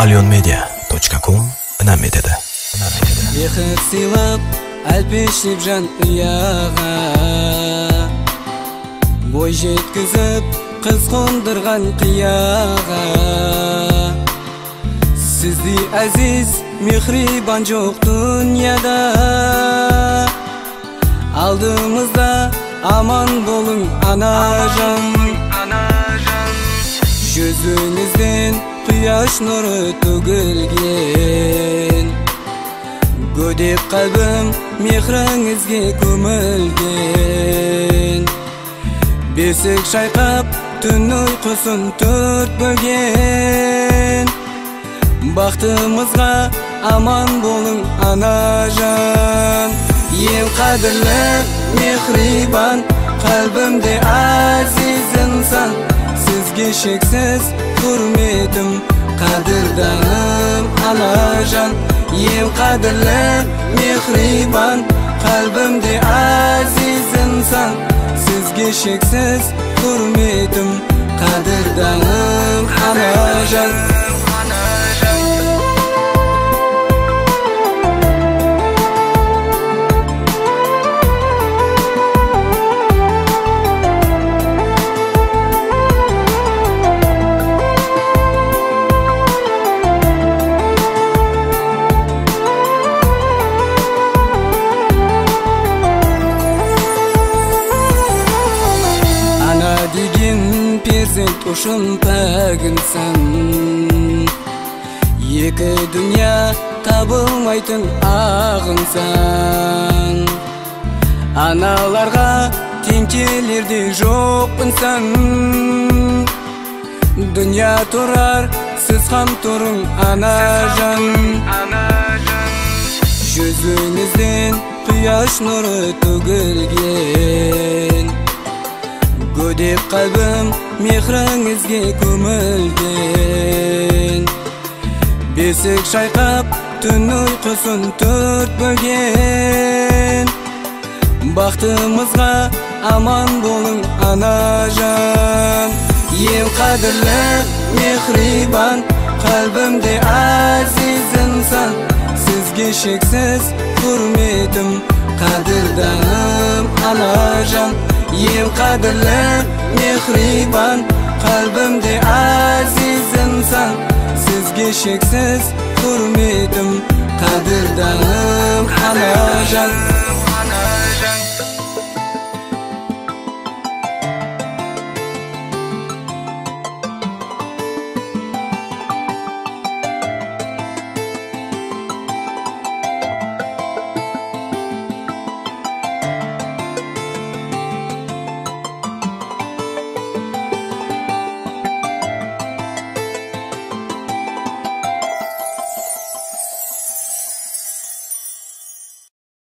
Alyonmedia.com inam etadi. Mehr sıylap, әлпештеп жан ұяға, бой жеткізіп, қыз қондырған қияға. Сіздей әзиз, мехрибан жоқ дүнияда. Алдымызда аман болың, анажан. Жүзіңізден құяш нұры төгілген, Gödek qalbim mehringizga ko'milgan. Besik chayqab tun uyqusin to'rt bo'lgan. Baxtimizga amon bo'ling, anajon. Eng qadrli mehribon, qalbimda aziz inson. Sizga cheksiz hurmatim, qadrdonim anajon. Eng qadrli mehribon, qalbimda aziz inson. Sizga cheksiz hurmatim, qadrdonim anajon. Деген перзент үшін пәк инсан, екі дүние табылмайтын ақ инсан. Аналарға тең келердей жоқ инсан. Дүние тұрар, сіз қам тұрың, анажан. Жүзіңізден құяш нұры төгілген, Gödek qalbim mehringizga ko'milgan. Besik chayqab tun uyqusin to'rt bo'lgan. Baxtimizga amon bo'ling, anajon. Eng qadrli mehribon, qalbimda aziz inson. Sizga cheksiz hurmatim, qadrdonim anajon. Eng qadrli mehribon, qalbimda aziz inson. Sizga cheksiz hurmatim, qadrdonim anajon.